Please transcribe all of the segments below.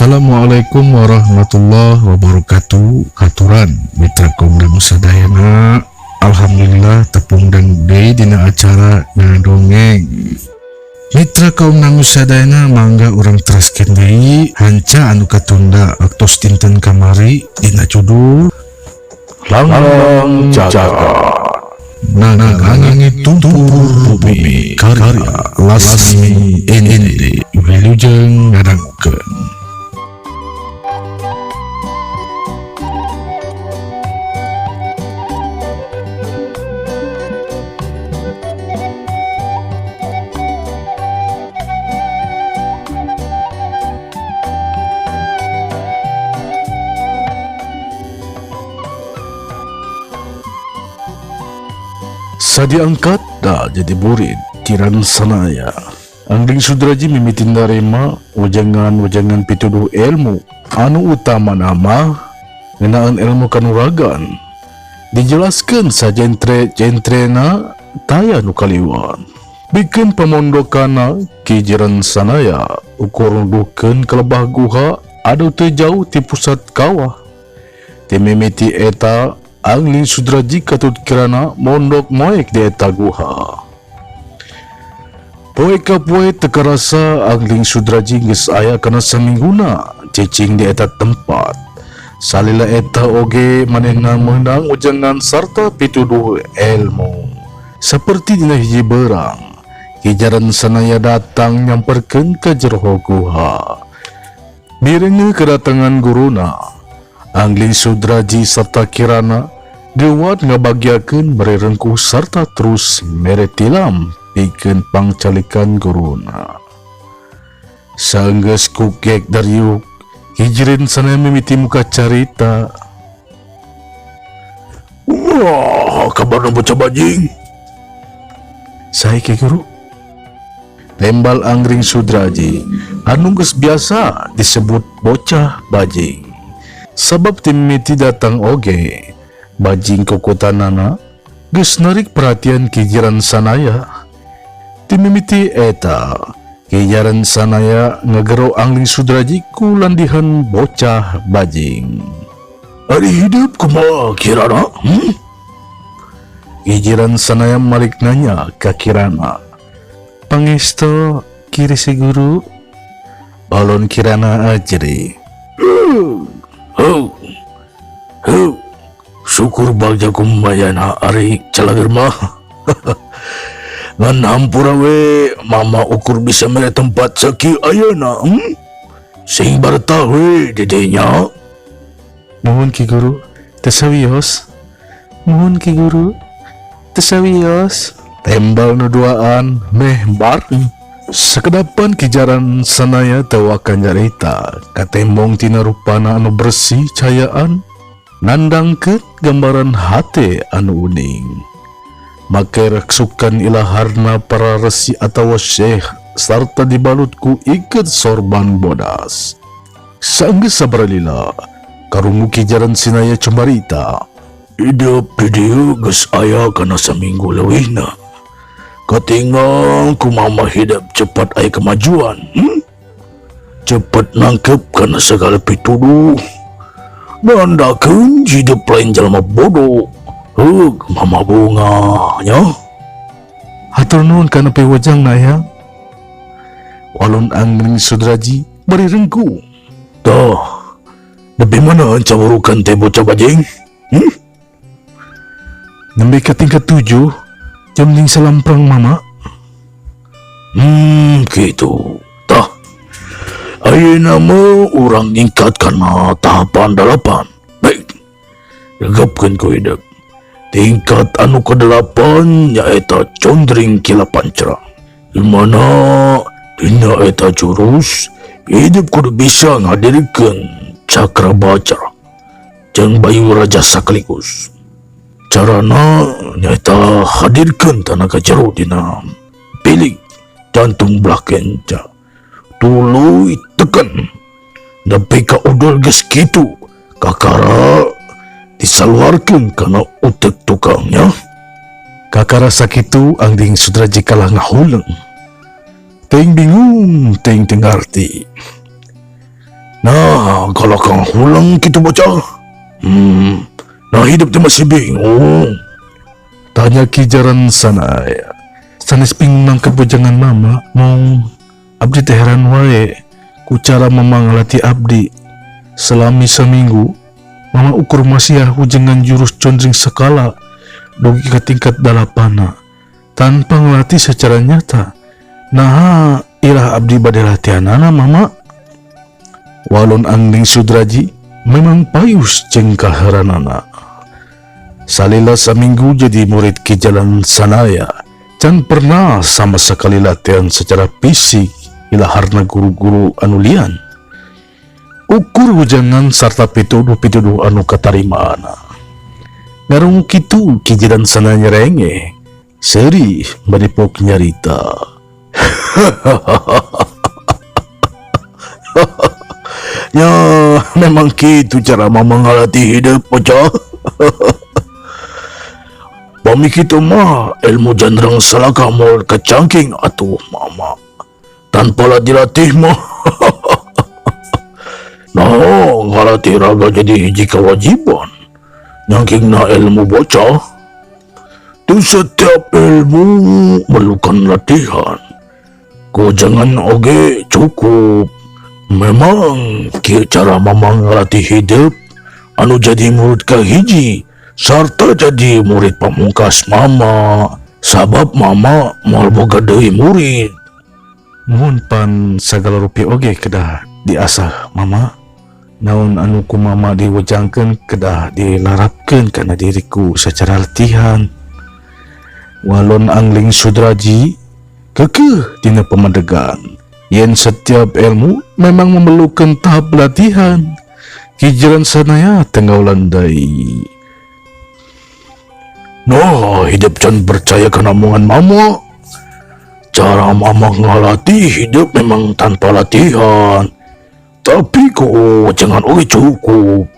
Assalamualaikum warahmatullahi wabarakatuh. Katuran mitra kondang sadayana, alhamdulillah tepung dan deui dina acara ngadongeng. Mitra kaum sadayana, mangga urang teraskeun deui hanca anu katunda waktos dinten kamari dina judul Langlang Jagat Naga Langit Tumpur Bumi karya Lasmi Ende. Wilujeng ngadangukeun. Sadiangkat dah jadi burid Kiran Sanaya. Angling Sudraji mimitin darema wajangan-wajangan pituduh ilmu anu utama nama ngenaan ilmu kanuragan dijelaskan sajentre-jentrena taya nu kaliwan. Bikin pamondokana Ki Jiran Sanaya ukur nuduhkeun ka lebah guha anu teu jauh ti pusat kawah. Ti mimiti eta Angling Sudraji katut kirana mondok moek di eta guha. Poe ka poe teu karasa Angling Sudraji geus aya kana samingguna cicing di eta tempat. Salila eta oge manehna meunang ujangan sarta pituduh ilmu. Saperti dina hiji berang, Ki Jaran Sanaya datang nyamperkeun ka jero guha. Mirenge kedatangan guruna, Angling Sudraji serta Kirana diwat ngabagiakeun mere rengkuh sarta terus mere tilam pikeun pangcalikan guruna. Saenggeus kukek dariuk, Ki Jiran Sanaya mimiti muka carita. Wah, kabarna bocah bajing. Sae Ki Guru. Tembal Angling Sudraji anu geus biasa disebut bocah bajing. Sabab timiti datang oge, bajing kokotanana geus narik perhatian Ki Jiran Sanaya. Timimiti eta, Ki Jiran Sanaya ngegero Angling Sudraji ku landihan bocah bajing. Ari hidup kumaha Kirana? Ki Jiran Sanaya malik nanya ka Kirana. Pangesto kiri si guru, balon Kirana ajri. Huh. Huh. Syukur bagja kumayana ari calager mah. Ngan hampura we mama ukur bisa mere tempat sakieu ayeuna. Sing bartah we dedenya. Nuhun Ki Guru, teu sawios. Nuhun Ki Guru, teu sawios. Tembal nu duaan meh bareng. Sakedapan Ki Jaran Sanaya teu akan nyarita katembong tina rupana anu bersih cayaan nandangkeun gambaran hate anu uning. Make reksukan ilaharna para resi atawa syekh sarta dibalut ku iket sorban bodas. Saenggeus sabaralila karungu Ki Jaran Sanaya cumarita. Hidup di dieu geus aya kana saminggu leuwihna. Katingang ku mama hidup cepat aya kemajuan. Cepat nangkep kana segala pituduh. Nandakeun hidup lain jelema bodoh. Heug, mama bunga nya. Hatur nuhun kana piwajangna ya. Walun Angling Sudraji bari rengku. Tah, nepi mana cawurukan teh bocah bajing? Nembe ka tingkat 7. Jam ning salamprang mama. Gitu. Tah, ayeuna mah urang ningkat kana tahapan 8. Baik, regepkeun ku hidup. Tingkat anu ke-8 nyaeta condring kilapancara. Di mana dina eta jurus hidup kudu bisa ngadirikeun cakra bacara jeung bayu raja sakaligus. Carana nyaeta hadirkeun tanaga jero dina bilik jantung belah kenca. Tuluy teken nepi ka udul geus kitu kakara disaluarkeun kana utek tukangnya. Kakara sakitu Angling Sudraji kalah ngahuleng. Teuing bingung, teuing teu ngarti. Nah, kalakang hulang kitu bocah. Nah hidup teh masih bingung. Tanya Ki Jaran Sanaya. Sanes bingung nangkep wejangan Mama, mung abdi teh heran wae ku cara Mama ngalatih abdi. Selami saminggu, Mama ukur masiah wejangan jurus Condring Sakala dugi ka tingkat dalapanna tanpa ngelatih secara nyata. Nah, iraha abdi bade latihanana, Mama? Walon Angling Sudraji memang payus jeung kaheranana. Salila saminggu jadi murid Ki Jaran Sanaya, can pernah sama sekali latihan secara fisik ilaharna guru-guru anu lian. Ukur wejangan sarta pituduh-pituduh anu katarimaana. Ngarungu kitu Ki Jaran Sanaya nyerenge, seuri bari pok nyarita. Ya, memang kitu cara Mama ngalatih hidup bocah. Pami kitu mah ilmu jandrang salaka moal kacangking atuh Mama. Tanpa dilatih mah. Nah, ngalatih raga jadi hiji kewajiban. Nyangkingna ilmu bocah. Tu setiap ilmu memerlukan latihan. Ku jangan oge cukup. Memang kieu cara Mama ngalatih hidup anu jadi murid kahiji sarta jadi murid pamungkas Mama. Sabab Mama moal boga deui murid. Muhun pan sagala rupi oge kedah diasah Mama. Naon anu ku Mama diwejangkeun kedah dilarapkeun kana diriku secara latihan. Walon Angling Sudraji kekeh dina pamadegan. Yen setiap ilmu memang memerlukan tahap latihan. Ki Jaran Sanaya tengaulan deui. Nah, hidup can percaya kana omongan Mama. Cara Mama ngalatih hidup memang tanpa latihan. Tapi kok jangan oge cukup.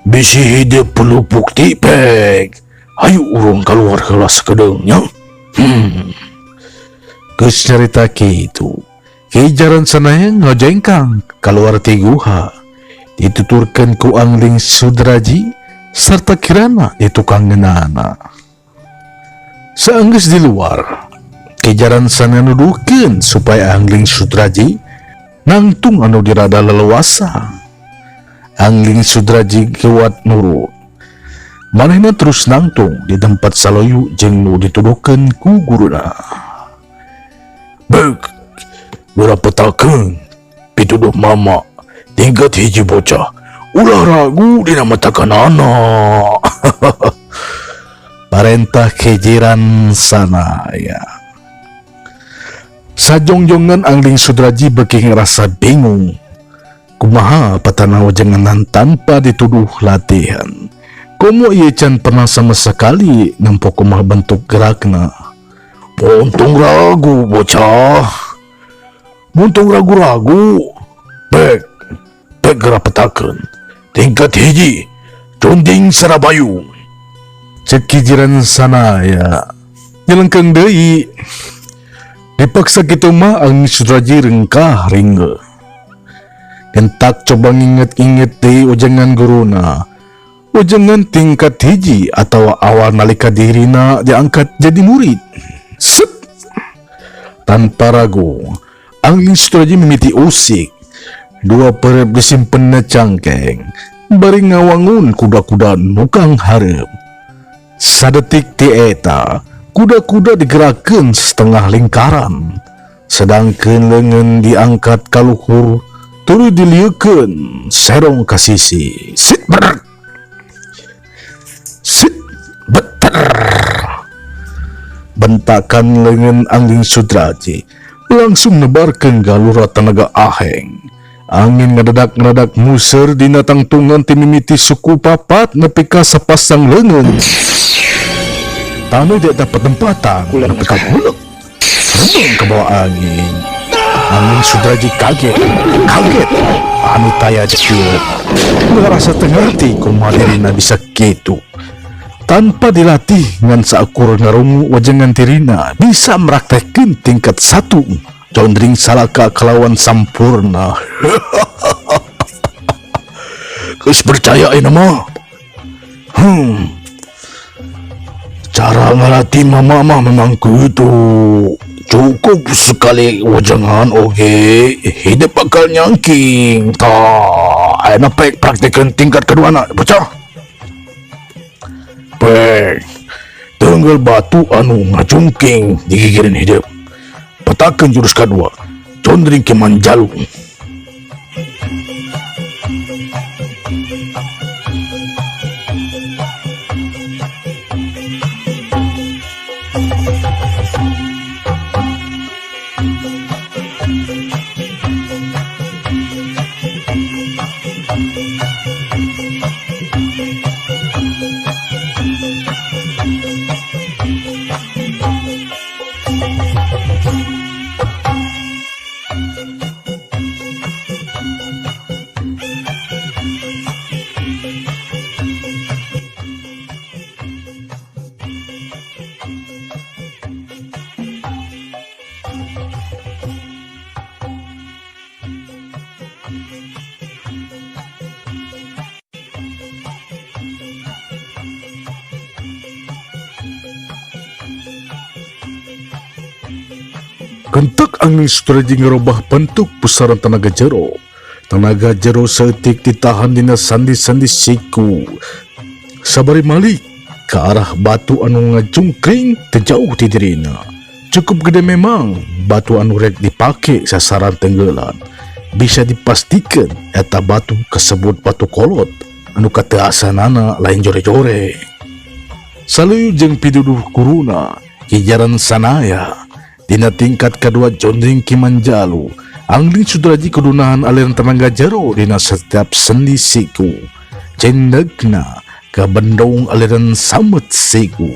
Bisi hidup perlu bukti pek. Ayo urang keluar heula sakedeung nya. Geus nyarita kitu, Ki Jaran Sanaya ngojengkang keluar ti guha. Dituturkeun ku Angling Sudraji serta Kirana di tukang ngeunana. Saenggeus di luar, Ki Jaran Sanaya nuduhkeun supaya Angling Sudraji nangtung anu dirada leluasa. Angling Sudraji kuat nurut. Manehna terus nangtung di tempat saloyu jeung nu dituduhkeun ku guruna. Bek, geura petakeun pituduh Mama tingkat hiji bocah. Ulah ragu dina matakanana. Parentah Ki Jaran Sanaya. Sajongjongan Angling Sudraji beuki ngerasa bingung. Kumaha patana wejanganan tanpa dituduh latihan. Komo ieu can pernah sama sekali nempo kumaha bentuk gerakna. Untung ragu bocah. Untung ragu-ragu. Bek, bek geura petakeun. Tingkat hiji, Cunding Sarabayu. Cek Ki Jaran Sanaya. Nyelengkeung deui. Dipaksa kitu mah Angling Sudraji rengkah ringge. Gentak coba nginget-inget deui wejangan guruna. Wejangan tingkat hiji atau awal nalika dirina diangkat jadi murid. Set. Tanpa ragu, Angling Sudraji mimiti usik. Dua perep disimpen na cangkeng. Bari ngawangun kuda-kuda nukang hareup. Sadetik ti eta, kuda-kuda digerakkeun setengah lingkaran. Sedangkan leungeun diangkat ka luhur, tuluy dilieukeun serong ka sisi. Sit ber. Sit beter. Bentakan leungeun Angling Sudraji langsung nebarkeun galura tenaga aheng. Angin ngadedak-ngadedak muser dina tangtungan ti mimiti suku papat nepi ka sapasang leungeun. Tanu di eta petempatan nepi ka bulek. Rebeng ka bawa angin. Angling Sudraji kaget, kaget. Anu taya jeut. Ngarasa teu ngarti kumaha dirina bisa kitu. Tanpa dilatih ngan saukur ngarungu wejangan dirina bisa meraktekeun tingkat 1 Condring Salaka kalawan sampurna. Geus percaya ayeuna mah. Cara ngalatih mama mah memang gitu. Cukup sekali wajangan oge, hidup bakal nyangking. Tah, ayeuna pek praktekeun tingkat kedua na, bocah. Pek. Tenggel batu anu ngajungking digigireun hidup. Petakeun jurus kedua. Condring Ki Manjalu. Kentek Angling Sudraji ngerubah bentuk pusaran tenaga jero. Tenaga jero saeutik ditahan dina sandi-sandi siku. Sabari malik ke arah batu anu ngajungkring teu jauh ti dirina. Cukup gede memang batu anu rek dipake sasaran tenggelan. Bisa dipastikan eta batu kasebut batu kolot anu kateasanana lain jore-jore. Saluyu jeung piduduh guruna Ki Jaran Sanaya. Dina tingkat kedua Condring Ki Manjalu, Angling Sudraji kudu nahan aliran tenaga jero dina setiap sendi siku. Cendegna kabendung aliran samet siku.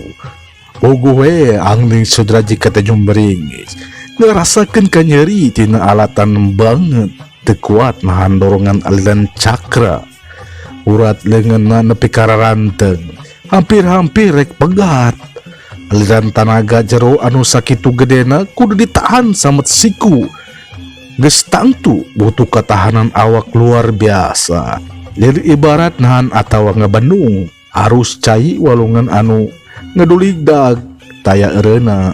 Puguh we Angling Sudraji katejo meringis. Ngerasakeun kanyeri tina alatan banget teu kuat nahan dorongan aliran cakra. Urat leungeunna nepi ka raranteng, hampir-hampir rek pegat. Aliran tanaga jero anu sakitu gedena kudu ditahan samet siku. Geus tangtu butuh ketahanan awak luar biasa. Lir ibarat nahan atawa ngebendung arus cai walungan anu ngeduligdag taya eureuna.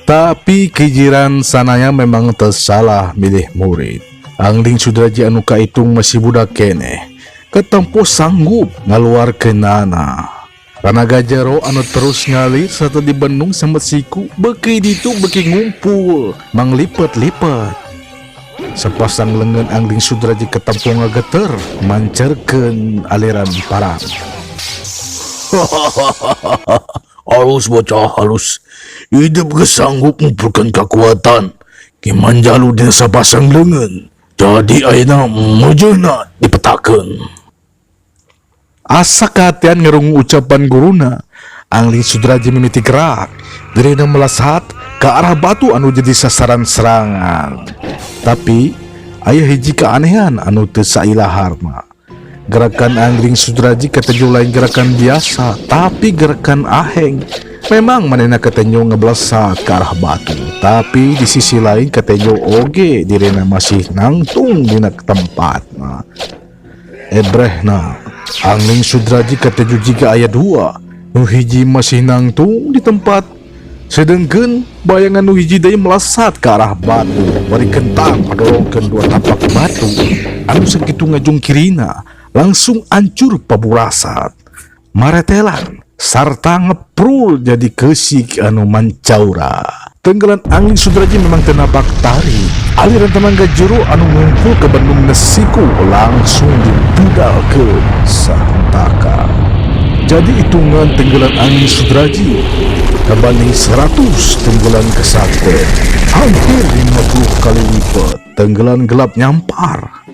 Tapi Ki Jiran Sanaya memang tersalah milih murid. Angling Sudraji anu kaitung masih budak keneh, ketempo sanggup ngaluarkeunana. Tanaga jero anu terus ngalir serta dibendung samet siku beki ditu beki ngumpul manglipet-lipet. Sepasang lengan Angling Sudraji ketempo ngageter mancerkeun aliran parang. Halus bocah halus. Hidup geus sanggup ngumpulkeun kekuatan. Ki Manjalu dina sapasang leungeun. Jadi ayeuna mujurna dipetakeun. Asa kehatian ngerungu ucapan guruna, Angling Sudraji mimiti gerak, dirina melesat ke arah batu anu jadi sasaran serangan. Tapi aya hiji keanehan anu teu sailaharna. Gerakan Angling Sudraji katenjo lain gerakan biasa, tapi gerakan aheng. Memang manehna katenjo ngeblesat ke arah batu, tapi di sisi lain katenjo oge dirina masih nangtung dina tempatna. Ebrehna Angling Sudraji katenjo jiga aya dua, nu hiji masih nangtung di tempat, sedangkan bayangan nu hiji deui melesat ke arah batu, bari kentang ngadorongkeun dua tapak batu anu sakitu ngajungkirina langsung ancur paburasat. Maretelan sarta ngeprul jadi kesik anu mancaura. Tenggelan Angling Sudraji memang tenapak tarik. Aliran tenaga jero anu ngumpul ke Bandung Nesiku langsung dibudal ke Sahantaka. Jadi hitungan tenggelan Angling Sudraji kebanding 100 tenggelan kesakte hampir 50 kali lipat tenggelan gelap nyampar.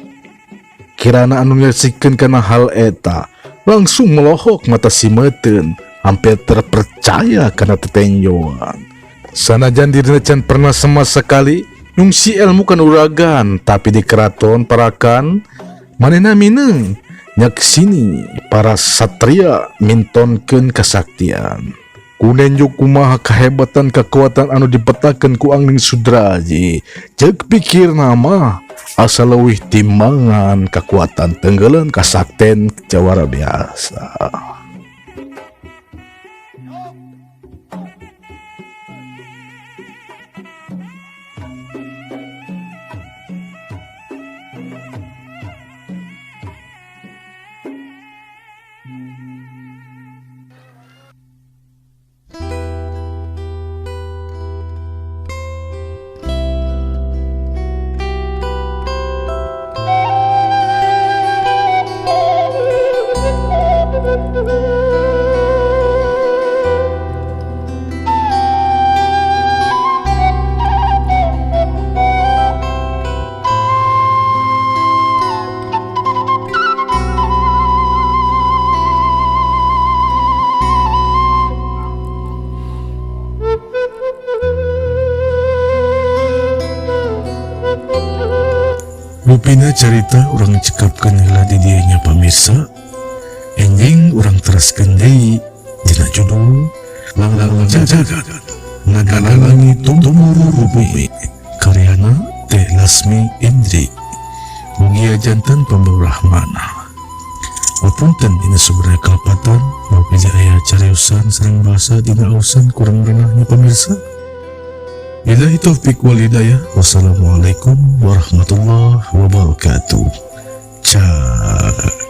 Kirana anu nyaksikeun kana hal eta langsung melohok mata simeuten, hampir terpercaya kana tetenjoan. Sanajan dirina can pernah sama sekali nyungsi ilmu kanuragan, tapi di keraton Parakan manehna mineng nyaksini para satria mintonkeun kasaktian. Ku nenjo kumaha kahebatan kekuatan anu dipetakeun ku Angling Sudraji. Ceuk pikirna mah asa leuwih timbangan kekuatan tenggelen kasakten jawara biasa. Rupina cerita urang cekapkeun heula di dieu nya pamirsa. Enjing urang teraskeun deui dina judul Langlang Jagat Nagalangi Tumurun Bumi karyana Teh Lasmi Indri. Mugia janten pembawa Rahmana. Punten dina sumber kalepatan bapa aya cariosan sareng basa dina ausan kurang renahnya pamirsa. Billahi taufik wal hidayah. Wassalamualaikum warahmatullahi wabarakatuh. Ciao.